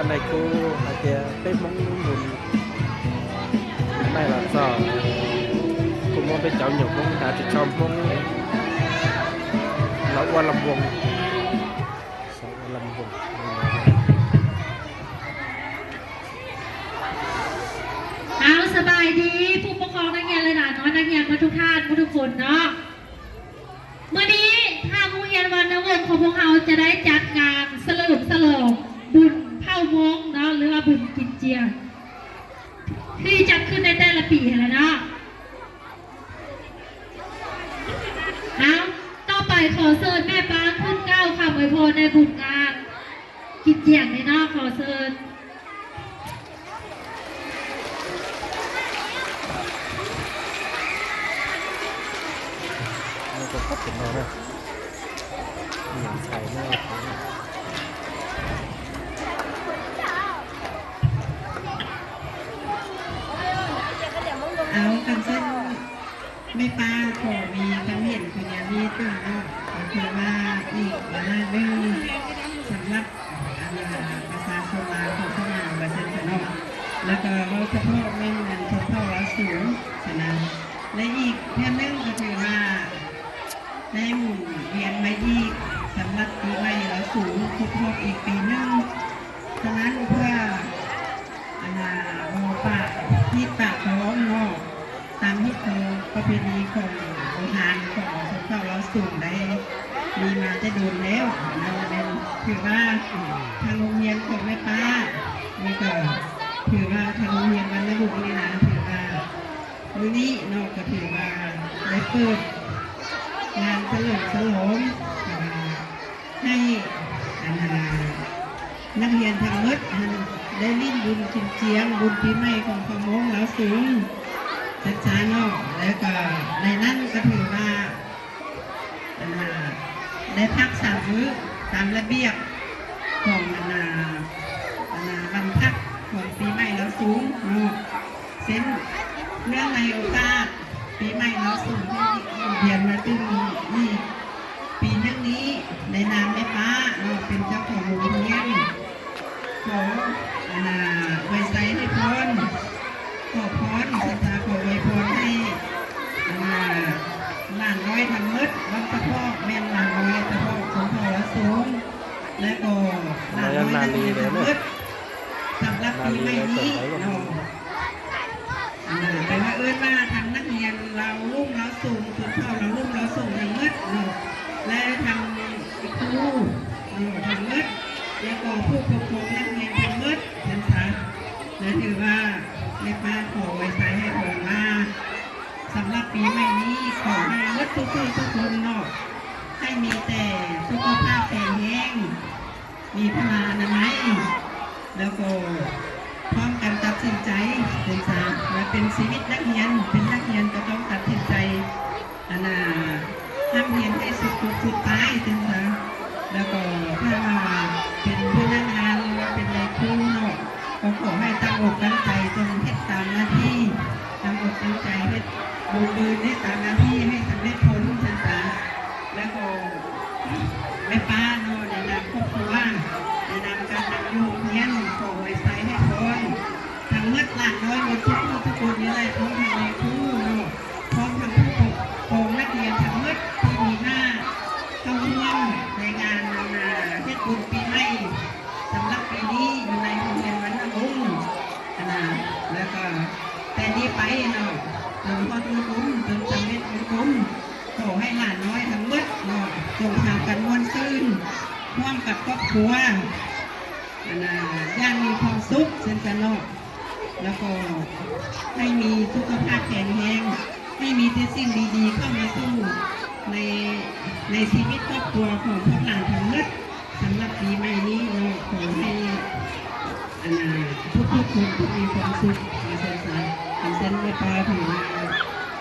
ໃນຄູອາເຈຍເປັນມົງບຸນ ໃນລະຊອງ ຄູມົງເປັນເຈົ້າຍົກມົງ ຕາຊິຊອມມົງ ລະອວນລຳວົງ ສອງອວນລຳວົງ. ເອົາ ສະບາຍດີ ຜູ້ປົກຄອງນັກຮຽນ ແລະ ຫຼານນ້ອຍນັກຮຽນໝົດທຸກທ່ານ ໝົດທຸກຄົນເນາະ. ມື້ນີ້ທາງໂຮງຮຽນວັນນະວົງຂອງພວກເຮົາຈະໄດ້ຈັດງານສະເຫຼີມສະຫຼອງບຸນເຜົ່າມົ້ງເນາະ ຫຼືວ່າບຸນກິນຈຽງ ທີ່ຈັດຂຶ້ນໃນແຕ່ລະປີຫັ້ນລະເນາະ. ເອົາ ຕໍ່ໄປຂໍເຊີນແມ່ປ້າຂຶ້ນກ່າວຄຳອວຍພອນໃນບຸນງານກິນຈຽງນີ້ເນາະ ຂໍເຊີນ. ມັນກໍຄັກເປັນແນວນັ້ນ ອີ່ຫຍັງໃສ່ແນວ ເອົາ ຄັນຊັ້ນ ແມ່ປ້າຂໍມີຄຳເຫັນຄືແນວນີ້ຕື່ມເນາະ ກໍຄືວ່າອີກວາລະໜຶ່ງສຳລັບ ອັນ ປະຊາຊົນລາວຂອງພວກເຮົາວ່າຊັ້ນຊະເນາະ ແລ້ວກໍເວົ້າສະເພາະແມ່ນອັນຊົນເຜົ່າລາວສູງຊັ້ນນະ ແລະ ອີກເທື່ອໜຶ່ງກໍຖືວ່າໄດ້ໝູນວຽນມາອີກ ສຳລັບປີໃໝ່ລາວສູງຄົບຮອບອີກປີໜຶ່ງ. ສະນັ້ນເພື່ອ ອັນນ່າ ບໍ່ປະຮີດປະຄອງເນາະ ຕາມຮີດຄອງປະເພນີຂອງບູຮານຂອງຊົນເຜົ່າລາວສູງໄດ້ມີມາແຕ່ດົນແລ້ວເນາະ ແມ່ນຖືວ່າທາງໂຮງຮຽນຂອງແມ່ປ້ານີ້ກໍຖືວ່າທາງໂຮງຮຽນວັນນະວົງນີ້ນະ ຖືວ່າມື້ນີ້ເນາະ ກໍຖືວ່າໄດ້ເປີດງານສະເຫຼີມສະຫຼອງ ໃຫ້ ອັນນ່າ ນັກຮຽນທັງໝົດຫັ້ນໄດ້ຫຼິ້ນບຸນກິນຈຽງ ບຸນປີໃໝ່ຂອງເຜົ່າມົ້ງລາວສູງ ເປັນຊາເນາະ ແລ້ວກໍໃນນັ້ນກໍຖືວ່າ ອັນນ່າ ໄດ້ພັກສາມມື້ຕາມລະບຽບຂອງ ອັນນ່າ ອັນນ່າ ວັນພັກຂອງປີໃໝ່ລາວສູງເນາະ. ເຊັ່ນ ເນື່ອງໃນໂອກາດປີໃໝ່ລາວສູງທີ່ຫມຸນວຽນມາຕື່ມອີກປີໜຶ່ງນີ້ ໃນນາມແມ່ປ້າເນາະ ເປັນເຈົ້າຂອງໂຮງຮຽນ ຂໍ ອັນນ່າ ອວຍໄຊໃຫ້ພອນ ຂໍພອນ ສັນທາ ຂໍອວຍພອນໃຫ້ ອັນນ່າ ຫຼານນ້ອຍທັງໝົດ ເວົ້າສະເພາະແມ່ນຫຼານນ້ອຍສະເພາະຊົນເຜົ່າລາວສູງ ແລະ ກໍຫຼານນ້ອຍນັກຮຽນທັງໝົດ ສຳລັບປີໃໝ່ນີ້ເນາະ ອັນນ່າ ແປວ່າເອີ້ນວ່າທັງນັກຮຽນລາວລຸ່ມລາວສູງ ຊົນເຜົ່າລາວລຸ່ມລາວສູງທັງໝົດເນາະ ແລະ ທັງຄູເນາະ ທັງໝົດ ແລະ ກໍຜູ້ປົກຄອງນັກຮຽນທັງໝົດ ເຫັນຊະ ແລະ ຖືວ່າແມ່ປ້າຂໍອວຍໄຊໃຫ້ພອນວ່າ ສຳລັບປີໃໝ່ນີ້ ຂໍໃຫ້ໝົດທຸກຜູ້ທຸກຄົນເນາະ ໃຫ້ມີແຕ່ສຸຂະພາບແຂງແຮງ ມີພະລາອະນາໄມ ແລ້ວກໍພ້ອມກັນຕັດສິນໃຈ ເປັນສາ ແລະ ເປັນຊີວິດນັກຮຽນ ເປັນນັກຮຽນກໍຕ້ອງຕັດສິນໃຈ ອັນນ່າ ຮ່ຳຮຽນໃຫ້ສຸດທຸກສຸດທ້າຍ ເປັນສາ ແລ້ວກໍຖ້າວ່າເປັນພະນັກງານ ຫຼືວ່າເປັນນາຍຄູເນາະ ກໍຂໍໃຫ້ຕັ້ງອົກຕັ້ງໃຈ ຈົ່ງເຮັດຕາມໜ້າທີ່ ຕັ້ງອົກຕັ້ງໃຈເຮັດ ບົງບືນເຮັດຕາມໜ້າທີ່ໃຫ້ສຳເລັດຜົນ ເປັນສາ ແລ້ວກໍ ແມ່ປ້າເນາະ ໃນນາມຄອບຄົວ ໃນນາມການນຳຢູ່ໂຮງຮຽນ ຂໍອວຍໄຊໃຫ້ພອນທັງໝົດຫຼານນ້ອຍໝົດທຸກຜູ້ທຸກຄົນນີ້ແຫຼະ ພ້ອມທັງນາຍຄູເນາະ ພ້ອມທັງຜູ້ປົກຄອງນັກຮຽນທັງໝົດທີ່ມີໜ້າເຂົ້າຮ່ວມໃນງານ ອັນນ່າ ເຮັດບຸນປີໃໝ່ ສຳລັບປີນີ້ຢູ່ໃນໂຮງຮຽນວັນນະວົງ ອັນນ່າ ແລ້ວກໍແຕ່ນີ້ໄປເນາະ ຈົນຮອດເງິນອຸມ ຈົນສຳເລັດເງິນອຸມ ຂໍໃຫ້ຫຼານນ້ອຍທັງໝົດເນາະ ຈົ່ງພາກັນມ່ວນຊື່ນ ຮ່ວມກັບຄອບຄົວ ອັນນ່າ ຢ່າງມີຄວາມສຸກ ເຊັ່ນກັນເນາະ ແລ້ວກໍໃຫ້ມີສຸຂະພາບແຂງແຮງ ໃຫ້ມີແຕ່ສິ່ງດີໆເຂົ້າມາສູ່ໃນ ໃນຊີວິດຄອບຄົວຂອງພວກຫຼານທັງໝົດ ສຳລັບປີໃໝ່ນີ້ເນາະ ຂໍໃຫ້ ອັນນ່າ ທຸກໆຄົນຈົ່ງມີຄວາມສຸກ ວ່າຊັ້ນຊະ. ຄັນຊັ້ນແມ່ປ້າຖືວ່າ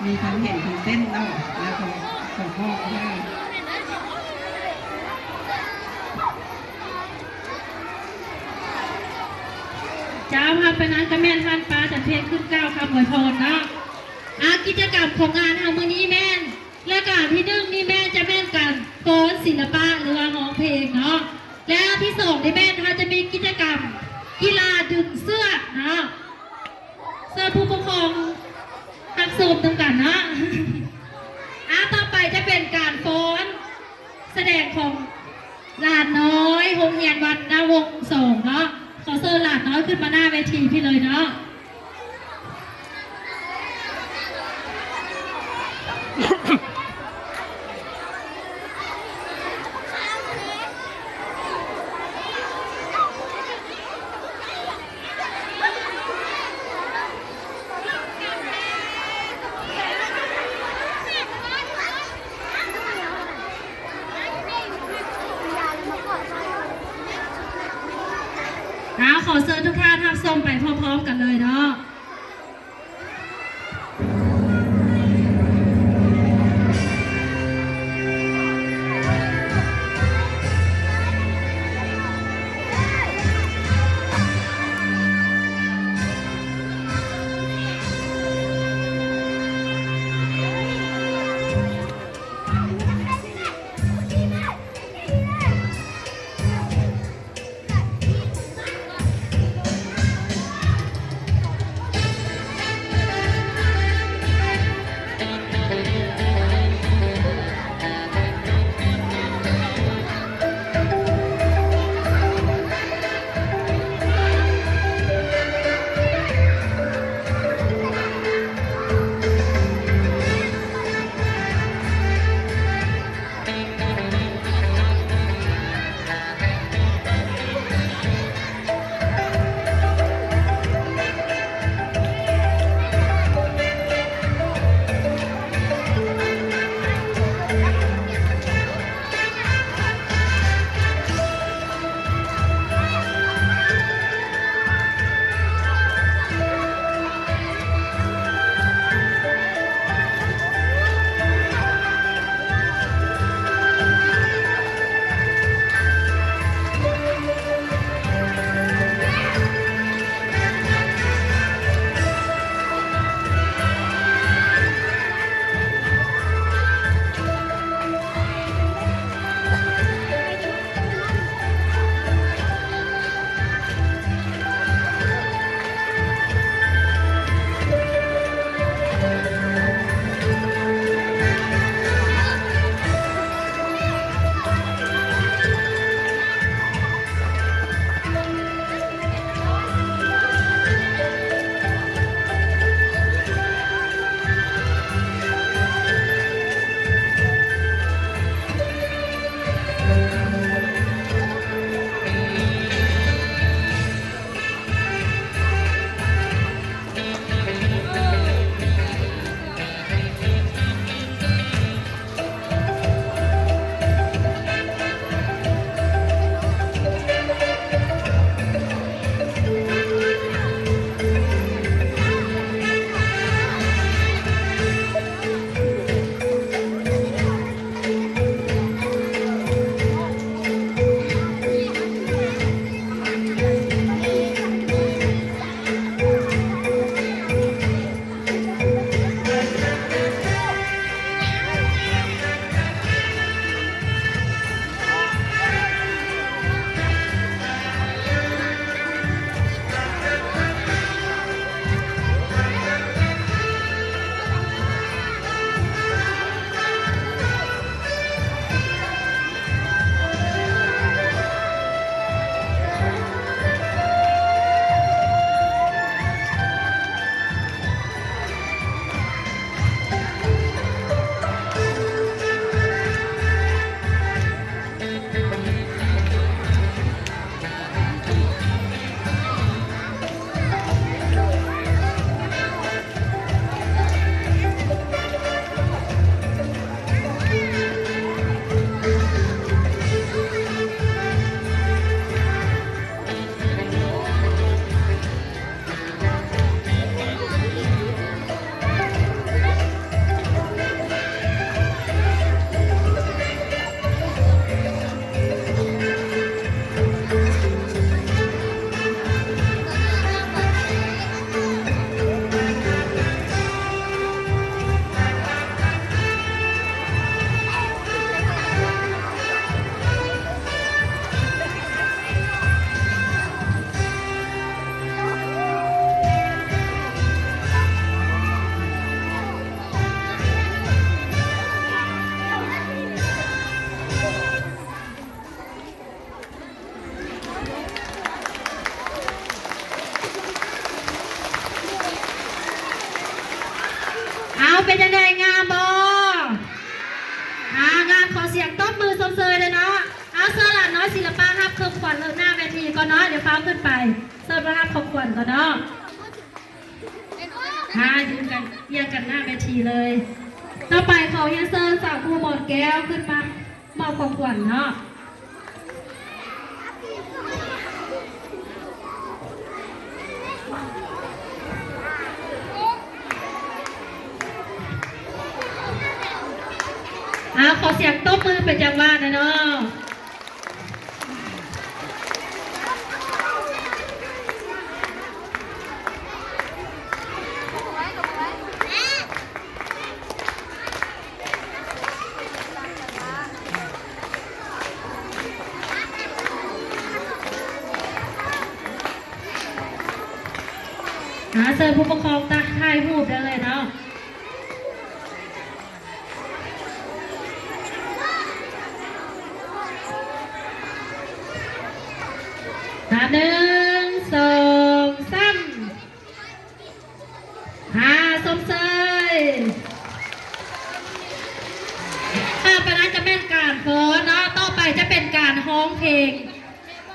ມີຄວາມເຫັນຂອງຊັ້ນເນາະ ແລ້ວກໍຂໍມອບໃຫ້ ເຈົ້າ ຫາກປານນັ້ນກໍແມ່ນທ່ານປ້າຈັນເພັງຂຶ້ນກ່າວຄຳອວຍພອນເນາະ. ອາ ກິດຈະກຳຂອງງານເຮົາມື້ນີ້ແມ່ນ ລາຍການທີໜຶ່ງນີ້ແມ່ນ ຈະແມ່ນການຟ້ອນສິລະປະ ຫຼືວ່າຮ້ອງເພງເນາະ. ແລ້ວທີສອງນີ້ແມ່ນເຮົາຈະມີກິດຈະກຳກິລາດຶງເຊືອກເນາະ ເຊີນຜູ້ປົກຄອງຮັບຊົມນຳກັນເນາະ. ອາ ຕໍ່ໄປຈະເປັນການຟ້ອນສະແດງຂອງຫຼານນ້ອຍໂຮງຮຽນວັນນະວົງສອງເນາະ. ຂໍເຊີນຫຼານນ້ອຍຂຶ້ນມາໜ້າເວທີພີ້ເລີຍເນາະ. ເອົາ ຂໍເຊີນທຸກທ່ານຮັບຊົມໄປພ້ອມໆກັນເລີຍເນາະ. ເ ເປັນຈັ່ງໃດ ງາມບໍ່? ອ່າ ງາມ ຂໍສຽງຕົບມືຊົມເຊີຍເດີເນາະ. ເອົາ ເຊີນຫຼານນ້ອຍສິລະປະຮັບຂອງຂວັນເລີຍໜ້າເວທີກ່ອນເນາະ ຢ່າຟ້າວຂຶ້ນໄປ ເຊີນມາຮັບຂອງຂວັນກ່ອນເນາະ. ອ່າ ຢືນກັນ ຮຽງກັນໜ້າເວທີເລີຍ. ຕໍ່ໄປຂໍຮຽນເຊີນສາວຜູ້ໝອນແກ້ວຂຶ້ນມາ ມອບຂອງຂວັນເນາະ. ອ່າ ຂໍສຽງຕົບມືເປັນຈັງຫວະແດ່ເນາະ. ອ່າ ເຊີນຜູ້ປົກຄອງຕາ ຖ່າຍຮູບໄດ້ເລີຍເນາະ. ອ່າ ໜຶ່ງ ສອງ ສາມ. ອ່າ ຊົມເຊີຍ. ຕໍ່ໄປນັ້ນຈະແມ່ນການຟ້ອນເນາະ, ຕໍ່ໄປຈະເປັນການຮ້ອງເພງ.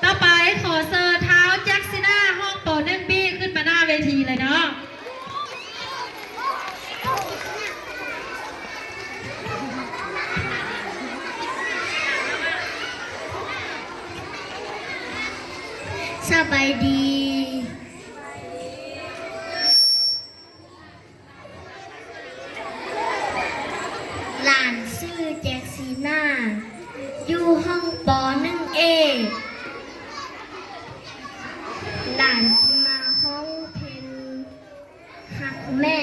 ຕໍ່ໄປຂໍເຊີນທ້າວແຈັກຊີນາ ຫ້ອງ ປໍໜຶ່ງບີ ຂຶ້ນມາໜ້າເວທີເລີຍເນາະ. ສະບາຍດີ. ຫຼານຊື່ແຈັກຊີນາ ຢູ່ຫ້ອງ ປໍໜຶ່ງເອ. ຫຼານຊິມາຮ້ອງເພງຮັກແມ່.